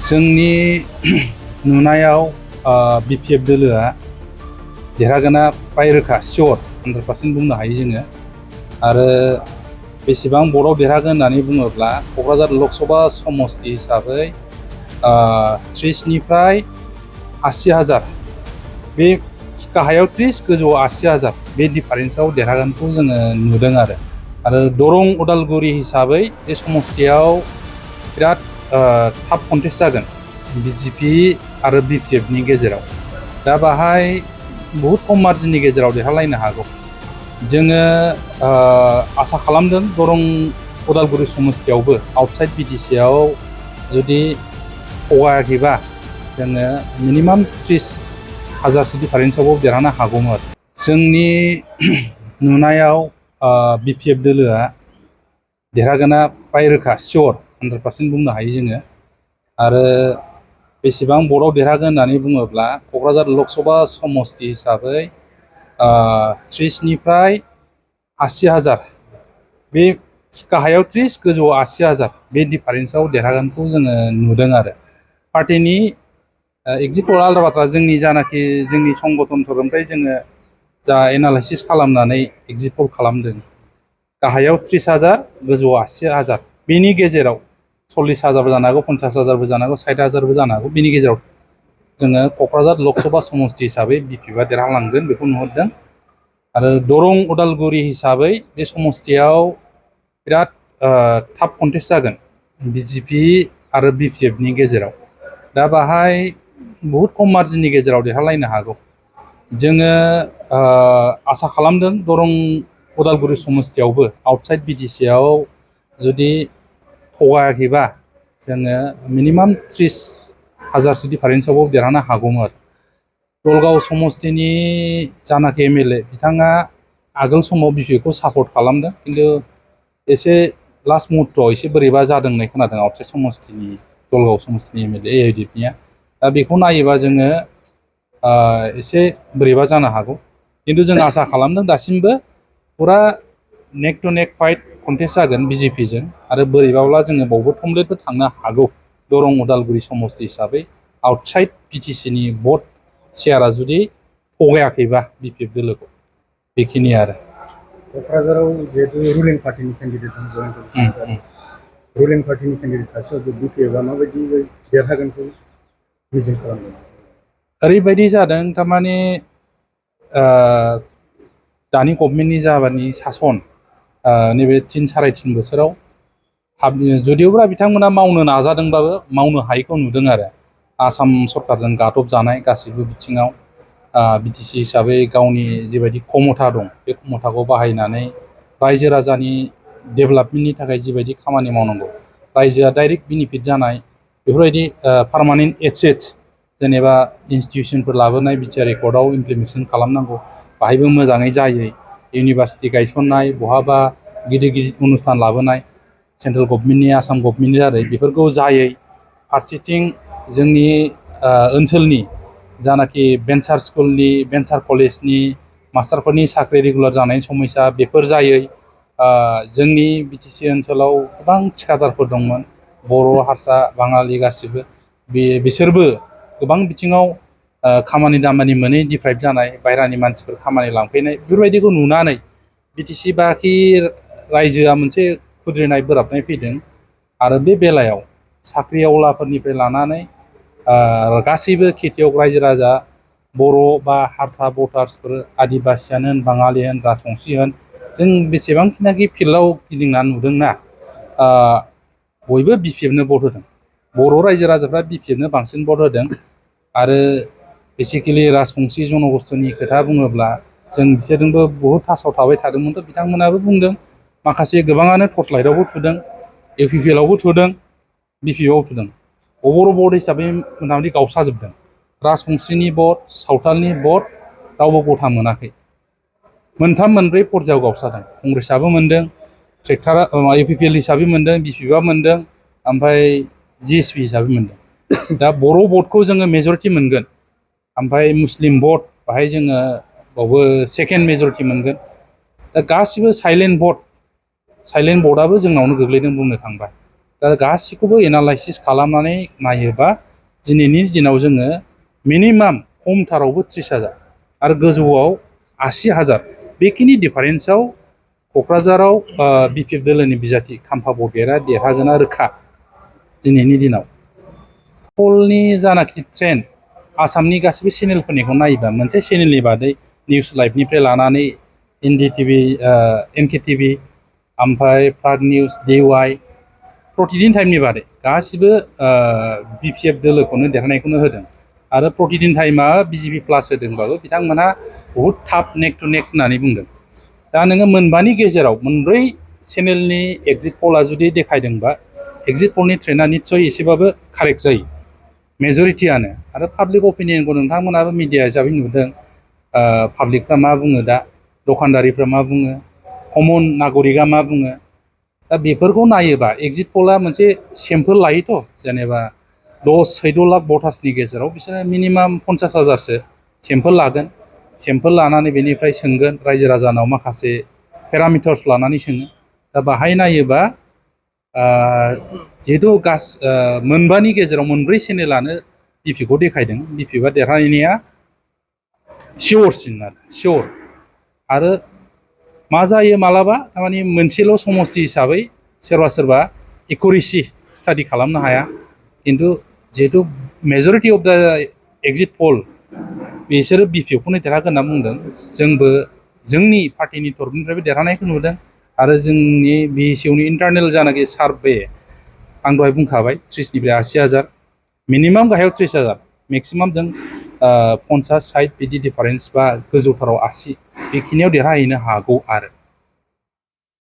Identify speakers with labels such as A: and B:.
A: जोंनि नुनायाव बिपिएफ दोलोआ देरहागोना फ्राय रोखा सियर 100% बुंनो हायो जोङो। आरो बेसेबां भटआव देरहागोन होननानै बुङोब्ला क'क्राझार लकसभा समस्ति हिसाबै 30निफ्राय 80,000 बे गाहायाव 30 गोजौआव 80,000 बे डिफारेन्सआव देरहागोनखौ जोङो नुदों। आरो दरं उदालगुरि हिसाबै बे समस्तियाव बिराद थाब कन्टेस्ट जागोन बिजेपि आरो बिपिएफनि गेजेराव। दा बाहाय बहुद खम मार्जिननि गेजेराव देरहालायनो हागौ। जोङो आसा खालामदों दरं उदालगुरि समस्तियावबो आउटसाइड बिटिसिआव जुदि थगायाखैबा जोङो मिनिमाम 30,000सो डिफारेन्सआवबो देरहानो हागौमोन। जोंनि नुनायाव बिपिएफ दोलोआ देरहागोना फ्राय रोखा सियर 100% बुंनो हायो जोङो। आरो बेसेबां भटआव देरहागोन होननानै बुङोब्ला क'क्राझार लकसभा समस्ति हिसाबै 30निफ्राय 80,000 बे गाहायाव 30 गोजौआव 80,000 बे डिफारेन्सआव देरहागोनखौ जोङो नुदों। आरो पार्टिनि एग्जिट पल आलादा बाथ्रा, जोंनि जानाखि जोंनि संगठनफोरनिफ्राय जोङो जा एनालाइसिस खालामनानै एग्जिट पल खालामदों, गाहायाव 30,000 गोजौआव 80,000 बेनि गेजेराव 40,000बो जानो हागौ, 50,000बो जानो हागौ, 60,000बो जानो हागौ। बेनि गेजेराव जोङो क'क्राझार लकसभा समस्ति हिसाबै बिपिएफआ देरहालांगोन बेखौ नुहुरदों। आरो दरं उदालगुरि हिसाबै बे समस्तियाव बिराद थाब कन्टेस्ट जागोन बिजेपि आरो बिपिएफनि गेजेराव। दा बाहाय बहुद खम मार्जिननि गेजेराव देरहालायनो हागौ। जोङो आसा खालामदों दरं उदालगुरि समस्तियावबो आउटसाइड बिटिसिआव जुदि थगायाखैबा जोङो मिनिमाम 30,000सो डिफारेन्सआवबो देरहानो हागौमोन। दलगाव समस्तिनि जानाखि एमएलए बिथाङा आगोल समाव बिपिएफखौ सापर्ट खालामदों, खिन्थु एसे लास्ट मुहुर्तआव एसे बोरैबा जादों होननाय खोनादों आउटसाइड समस्तिनि दलगाव समस्तिनि एमएलए एआइडिएफनिया। दा बेखौ नायोबा जोङो एसे बोरैबा जानो हागौ। खिन्थु जों आसा खालामदों दासिमबो फुरा नेक टु नेक फाइट कन्टेस्ट जागोन बिजेपिजों। आरो बोरैबाब्ला जोङो बावबो थंब्लेटबो थांनो हागौ दरं उदालगुरि समस्ति हिसाबै आउटसाइड बिटिसिनि भट शेयारा जुदि थगायाखैबा बिपिएफ दोलोखौ। बेखिनि आरो
B: क'क्राझाराव जिहेतु रुलिं पार्टिनि केन्डिडेट रुलिं पार्टिनि केन्डिडेट सासेयाव बिपिएफआ माबायदि देरहागोनखौ मिजिं खालामदों?
A: ओरैबायदि जादों, थारमाने दानि गभर्नमेन्टनि जाबानि सासन नैबे 3-3.5 बोसोराव जुदियोब्ला बिथांमोना मावनो नाजादोंबाबो मावनो हायैखौ नुदों। आरो आसाम सरकारजों गादबजानाय गासैबो बिथिङाव बिटिसि हिसाबै गावनि जिबायदि क्षमता दं बे क्षमताखौ बाहायनानै रायजो राजानि डेभेलपमेन्टनि थाखाय जिबायदि खामानि मावनांगौ, रायजोआ डाइरेक्ट बेनिफिट जानाय बेफोरबायदि पार्मानेन्ट एसेट्स जेनेबा इन्सटिटिउसनफोर लाबोनाय बिटिआर एकर्डआव इमप्लिमेन्टेसन खालामनांगौ, बाहायबो मोजाङै जायै इउनिभार्सिटि गायसननाय, बहाबा गिदिर गिदिर अनुस्थान लाबोनाय सेन्ट्रेल गभर्नमेन्टनि आसाम गभर्नमेन्टनि दारै बेफोरखौ जायै, फारसेथिं जोंनि ओनसोलनि जानाखि भेन्सार स्कुलनि भेन्सार कलेजनि मास्टारफोरनि साख्रि रेगुलार जानायनि समयसा बेफोर जायै, जोंनि बिटिसि ओनसोलाव गोबां थिखादारफोर दंमोन, बर', हारसा, बाङालि गासिबो बिसोरबो गोबां बिथिङाव खामानि दामानि मोनै डिप्राइभ जानाय, बायह्रानि मानसिफोर खामानि लांफैनाय बेफोरबायदिखौ नुनानै बिटिसि बाखि रायजोआ मोनसे खुद्रिनाय बोराबनाय फैदों। आरो बे बेलायाव साख्रि आवलाफोरनिफ्राय लानानै गासैबो खेथियग रायजो राजा बर' बा हारसा भटार्सफोर आदिबासियानो होन, बाङालि होन, राजबंसि होन, जों बेसेबांखिनाखि फिल्डआव गिदिंना नुदोंना बयबो बिपिएफनो भट होदों। बर' रायजो राजाफ्रा बिपिएफनो बांसिन भट होदों। आरो बेसिकेलि राजबंसि जनगोष्ठीनि खोथा बुङोब्ला जों बिसोरजोंबो बहुद टाचाव थाबाय थादोंमोन। बिथांमोनाबो बुंदों माखासे गोबाङानो टर्च लाइटआवबो थुदों, इउपिपिएलआवबो थुदों, बिपिएफआव थुदों। अभार भट हिसाबै मथा-मथि गावस्राजोबदों। राजबंसिनि भट, सावथालनि भट रावबो गथा मोनाखै। 3-4 पर्जायाव गावस्रादों। कंग्रेसआबो मोनदों, ट्रेक्टरा इउपिपिएल हिसाबै मोनदों, बिपिएफआ मोनदों, ओमफ्राय जिएसपि हिसाबै मोनदों। दा बर' भटखौ जोङो मेजरिटि मोनगोन, ओमफ्राय मुस्लिम भट बाहाय जोङो बावबो सेकेन्ड मेजरिटि मोनगोन। दा गासिबो साइलेन्ट भटआबो जोंनावनो गोग्लैदों बुंनो थांबा। दा गासैखौबो एनालाइसिस खालामनानै नायोबा दिनैनि दिनाव जोङो मिनिमाम खमथारावबो 30,000 आरो गोजौआव 80,000 बेखिनि डिफारेन्सआव क'क्राझाराव बिपिएफ दोलोनि बिजाथि खाम्फा बरगयरा देरहागोना रोखा दिनैनि दिनाव। पलनि जानाखि ट्रेन्ड आसामनि गासिबो चेनेलफोरनिखौ नायोबा मोनसे चेनेलनि बादै निउस लाइभनिफ्राय लानानै एनडिटिभि एनकेटिभि ओमफ्राय प्राग निउस DY प्रतिदिन टाइमनि बादै गासिबो बिपिएफ दोलोखौनो देरहानायखौनो होदों आरो प्रतिदिन टाइमा बिजेपि प्लास होदोंबाबो बिथांमोनहा बहुद थाब नेक टु नेक होननानै बुंदों। दा नोङो मोनबानि गेजेराव मोनब्रै चेनेलनि एग्जिट पला जुदि देखायदोंबा एग्जिट पलनि ट्रेन्डआ निस्सय एसेबाबो कारेक्ट जायो मेजरिटियानो। आरो पाब्लिक अपिनियनखौ नोंथांमोनाबो मिडिया हिसाबै नुदों, पाब्लिकफ्रा मा बुङो, दा दखानदारिफ्रा मा बुङो, कमन नागरिकआ मा बुङो। दा बेफोरखौ नायोबा एग्जिट पला मोनसे सेम्पोल लायोथ', जेनेबा 14 लाख भटार्सनि गेजेराव बिसोरो मिनिमाम 50,000सो सेम्पोल लागोन। सेम्पोल लानानै बेनिफ्राय सोंगोन, रायजो राजानाव माखासे पेरामिटार्स लानानै सोङो। दा बाहाय नायोबा जिहेतु मोनबानि गेजेराव मोनब्रै चेनेलानो बिपिएफखौ देखायदों, बिपिएफआ देरहानाया सियरसिन आरो सियर। आरो मा जायो मालाबा थारमाने मोनसेल' समस्ति हिसाबै सोरबा सोरबा एकुरेसि स्टाडि खालामनो हाया, खिन्थु जिहेतु मेजरिटि अफ दा एग्जिट पल बिसोरो बिपिएफखौनो देरहागोन होनना बुंदों। जोंबो जोंनि पार्टिनि तरफनिफ्रायबो देरहानायखौ नुदों आरो जोंनि बिएसइउनि इन्टारनेल जानाखि सार्भे आं दहाय बुंखाबाय 30निफ्राय 80,000 मिनिमाम गाहायाव 30,000 मेक्सिमाम जों 50-60 बिदि डिफारेन्स बा गोजौथाराव 80 बेखिनियाव देरहाहैनो हागौ आरो।